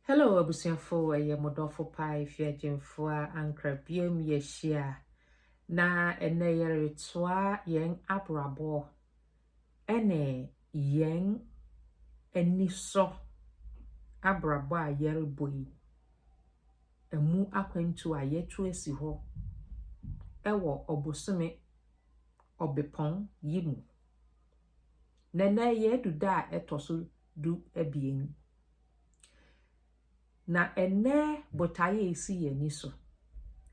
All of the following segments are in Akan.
Hello abusuafo, ɛyɛ mo dɔfo paa Efia Gyemfua Ankra biom yɛahyia na ɛnɛ yɛretoa yɛn abrabɔ ɛne yɛn anisɔ abrabɔ a yɛrebɔ yi ɛmu akwantu a yɛatu asi hɔ ɛwɔ ɔbosome ɔbepɔn yi mu. Na ɛnɛ yɛadu da a ɛtɔ so 12. Na ɛnnɛ botaeɛ a ɛsi yɛn ani so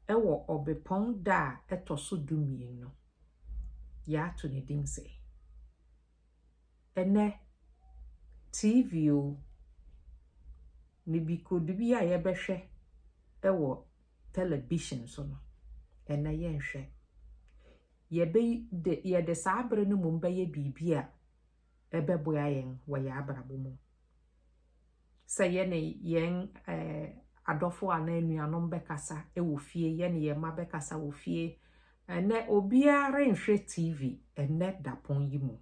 wɔ ɔbepɔn da a ɛtɔ so 12 no, yɛato ne din sɛ Ɛnnɛ, TV o, ne bikodu bi a yɛbɛhwɛ wɔ television so no, ɛnnɛ yɛnhwɛ. Yɛbɛyi de yɛde saa bere no mmom bɛyɛ biribi a ɛbɛboa yɛn wɔ yɛn abrabɔ mu. Sɛ yɛne yɛn adɔfo anaa anuanom bɛkasa wɔ fie, yɛne yɛn mma bɛkasa wɔ fie. Ɛnnɛ, obiara renhwɛ TV ɛnnɛ dapɔn yi mu.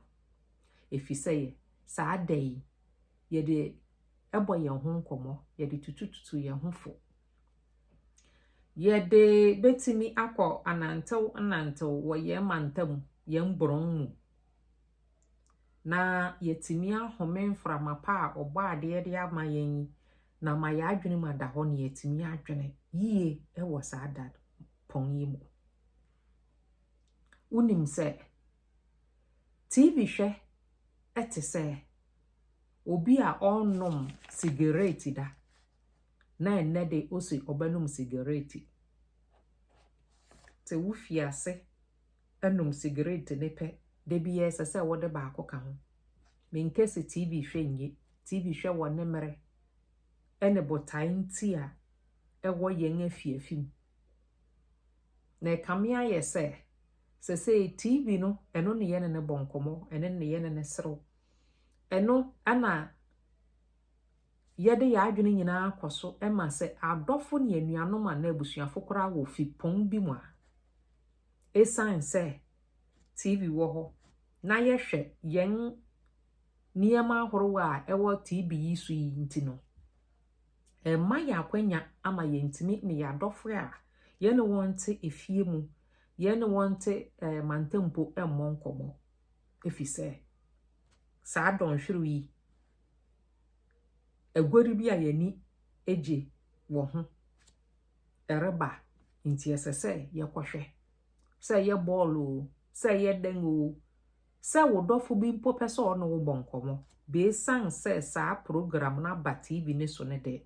Efisɛ yɛ saa da yi, yɛde bɔ yɛn ho nkɔmmɔ, yɛde tutututu yɛn ho fo. Yɛde bɛtumi akɔ anantew nantew wɔ yɛn mantam, yɛn borɔn mu. Na yɛatumi ahome mframa pa a Ɔbɔadeɛ de ama yɛn yi, na ama yɛn adwene mu ada hɔ na yɛatumi adwene yie wɔ saa da pɔn yi mu. Wonim sɛ TV hwɛ te sɛ obi a ɔnnom sigaret da, na ɛnnɛ de ose ɔbɛnom sigaret. Sɛ wofi ase nom sigaret no pɛ, da biara ɛsɛ sɛ wode baako ka ho. Menka sɛ TV hwɛ nye, TV hwɛ wɔ ne mmere ne botae nti a ɛwɔ yɛn afiafi mu. Na ɛkame ayɛ sɛ sɛsɛɛ TV no, ɛno ne yɛne no bɔ nkɔmmɔ, ɛno ne yɛne no serew. Ɛno na yɛde yɛn adwene nyinaa kɔ so ma sɛ adɔfo ne anuanom anaa abusuafo koraa wɔ fipɔn bi mu a, Esiane sɛ TV wɔ hɔ na yɛhwɛ yɛn nneɛma ahorow a ɛwɔ TV yi so yi nti no, ɛma yɛn akwanya ama yɛntumi ne yɛn adɔfo a yɛne wɔn te efie mu, yɛne wɔn te eh, mantam mpo mmɔ nkɔmmɔ. Efisɛ saa dɔnhwerew yi, aguadi bi a yɛn ani gye wɔ ho reba nti ɛsɛ sɛ yɛkɔhwɛ. Sɛ ɛyɛ bɔɔl oo, sɛ ɛyɛ dɛn oo, sɛ wo dɔfo bi mpo pɛ sɛ ɔne wo bɔ nkɔmmɔ, besiane sɛ saa program no aba TV no so no de,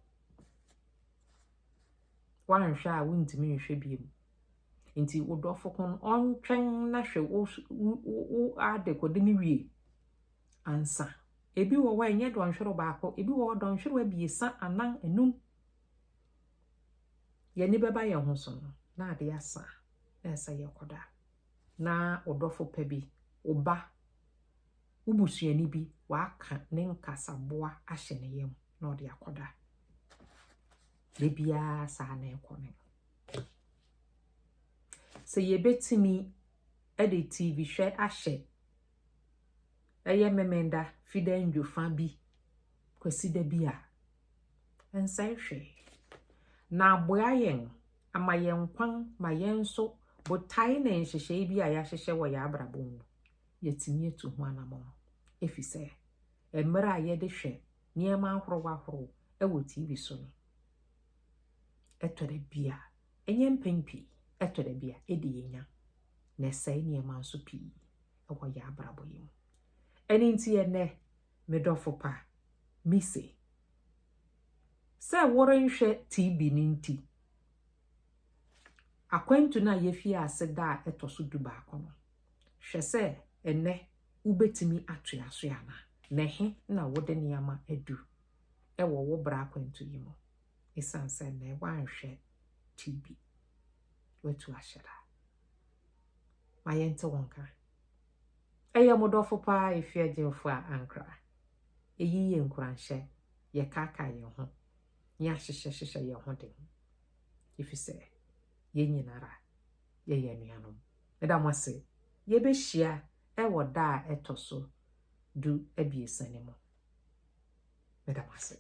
woanhwɛ a wontumi nhwɛ bio. Nti wo dɔfo ko no, ɔntwɛn na hwɛ wo wo adekode no wie ansa. Ebi wɔ hɔ a ɛnyɛ dɔnhwerew baako, ebi wɔ hɔ dɔnhwerew abiɛsa, anan, anum. Yɛn ani bɛba yɛn ho so no, na ade asa, na ɛsɛ yɛkɔda. Na wo dɔfo pa bi, wo ba, wo busuani bi, waka ne nkasaboa ahyɛ ne yam na ɔde akɔda. Da biara saa na ɛkɔ no. Sɛ yɛbɛtumi de TV hwɛ ahyɛ ɛyɛ Memenda, Fida ndwofa bi, Kwasida bi a, ɛnsɛe hwee. Na aboa yɛn ama yɛn kwan ma yɛn nso botae ne nhyehyɛe bi a yɛahyehyɛ wɔ yɛn abrabɔ mu no, yɛatumi atu ho anammɔn. Efisɛ mmerɛ a yɛde hwɛ nneɛma ahorow ahorow wɔ TV so no, ɛtɔ da bi a, ɛnyɛ mpɛn pii, ɛtɔ da bi a, ɛdi yɛn nya, na ɛsɛe nneɛma nso pii wɔ yɛn abrabɔ yi mu. Ɛno nti ɛnnɛ, me dɔfo pa, mise, sɛ worenhwɛ TV no nti, akwantu no a yɛfii ase da a ɛtɔ so dubaako no, hwɛ sɛ ɛnnɛ wubetumi atoa so anaa. Na ɛhe na wode nneɛma adu wɔ wo bra akwantu yi mu esiane sɛ nnɛ woanhwɛ TV? Woatu ahyɛ da. Ma yɛnte wo nka. Ɛyɛ mo dɔfo paa Efia Gyamfua Ankrah. Eyi yɛ nkuranhyɛ, yɛkaakae yɛn ho, na yɛahyehyɛhyehyɛ yɛn ho den, efisɛ yɛn nyinara yɛyɛ anuanom. Meda mo ase. Yɛbɛhyia wɔ da a ɛtɔ so 13 no mu. Meda mo ase.